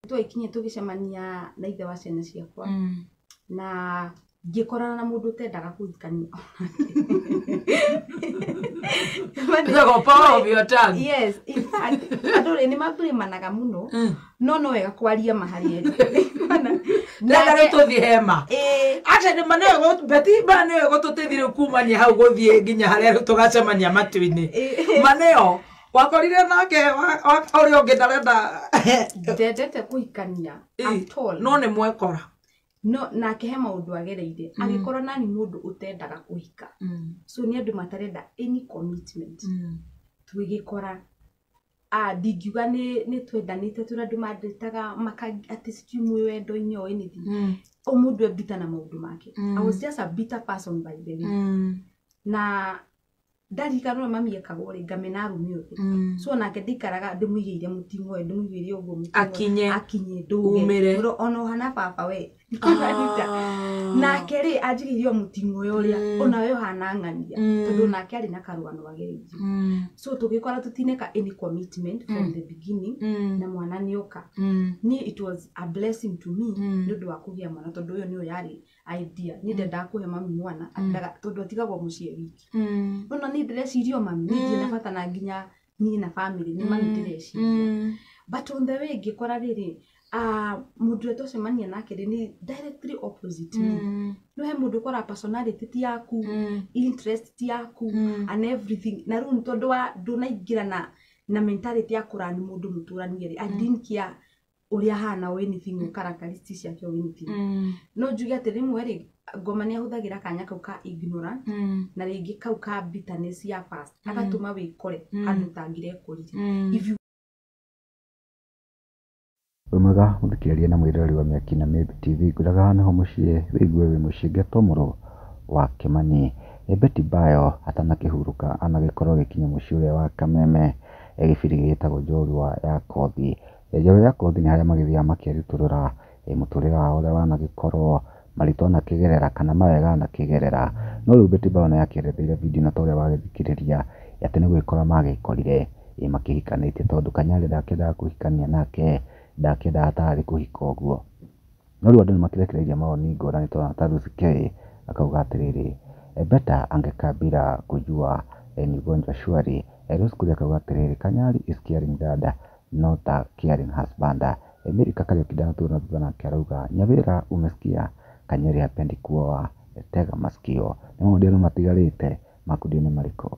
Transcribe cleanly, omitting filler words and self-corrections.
Twaikinyie tũgĩcemania na ithe wa ciana ciakwa na ngĩkorana na mũndũ ũtendaga kũhikania. Ĩtagwo power of your tongue. Yes, in fact andũ rĩ nĩ mabũrĩmanaga mũno, no wega kwaria ma harĩ erĩ. Ndĩrenda rĩu tũthiĩ hema. Ĩĩ. Actually, ma nĩyo Betty, ma nĩyo ĩgũtũteithia rĩu kumania hau gũthiĩ nginya harĩa rĩu tũgacemania matu-inĩ. Ma nĩyo wakorire nake ũrĩa ũngĩ ndarenda. Ndendete kũhikania at all. No nĩ mwekora. No nake he maũndũ agereire agĩkorwo nani mũndũ ũtendaga kũhika, so nĩ andũ matarenda any commitment. Twĩgĩkora, ah, ndingiuga nĩ twendanĩte tũrĩ andũ mandĩtaga maka atĩ sijui mwĩ wendo-inĩ or anything. O mũndũ e bitter na maũndũ make. I was just a bitter person, by the way, na ndarikana ũrĩa mami ekagwo rĩ, ngamena arũme othe. So nake ndikaraga ndĩmũigĩire mũting'oe, ndĩmũigĩire ũguo mũting'oe. Akinye. Akinye ndũge. Umĩre. Mũro ona ũhana baba we. Nake rĩ anjigĩire o mũting'oe ũrĩa ona we ũhana ng'ania, tondũ nake arĩ na karũgano agereirio. So tũgĩkora tũtineka any commitment from the beginning, na mwana nĩoka. Niĩ it was a blessing to me nĩ ũndũ wa kũgĩa mwana, tondũ ũyũ nĩyo yarĩ idea. Niĩ ndendaga kũhe mami mwana tondũ atigagwo mũciĩ wiki. Nona niĩ ndĩreciria o mami, niĩ ndirĩ na bata na nginya niĩ na family nĩ mami ndĩreciria. But on the way ngĩkora rĩrĩ, ah, mũndũ ũrĩa twacemania nake rĩ nĩ directly opposite me. No he mũndũ ũkoraga personality ti yaku, interest ti yaku and everything. Na rĩu tondũ wa ndũnaingĩra na mentality ya kũrani mũndũ mũtũranie rĩ, I didn't care ũrĩa ahana or anything or characteristics ciake or anything. No njuge atĩ rĩmwe rĩ, ngoma nĩ ahũthagĩra kanya kau ka ignorant na rĩngĩ kau ka bitterness ya past, agatũma wĩkore handũ ũtangĩrekorire if you Wĩ mwega mũthikĩrĩria na mwĩroreri wa Mĩaki na Maybe TV. Ngwĩraga nĩho mũciĩ wĩigue wĩ mũciĩ ngetwo mũrũ wa Kĩmani. Betty Bayo atanakĩhurũka anagĩkorwo agĩkinya mũciĩ ũrĩa wa Kameme, gĩbindi gĩgĩtagwo Njorua ya Kothi. Njorua ya Kothi nĩ harĩa magĩthiaga makĩrutũrũra mũtũrĩre wao ũrĩa wanagĩkorwo maritũ anakĩgerera kana mawega anakĩgerera. No rĩu Betty Bayo nĩ akĩeretheire video na ta ũrĩa wagĩthikĩrĩria atĩ nĩ gwĩkora magĩkorire makĩhikanĩtie, tondũ Kanyarĩ ndakĩendaga kũhikania nake, ndakĩendaga tarĩ kũhika ũguo. No rĩu andũ nĩ makĩrekereirie mawoni ngũrani ta Lucy K akauga atĩrĩrĩ, "Better angekaa bila kujua ni ugonjwa surely." Rose Kuria akauga atĩrĩrĩ, "Kanyari is caring dad, not a caring husband." Mary Kariuki ndanatũra thutha nake arauga, "Nyawĩra umesikia, Kanyari hapendi kuoa, tega masikio." Nĩ maũndũ matigarĩte makundi nĩ marĩkũ?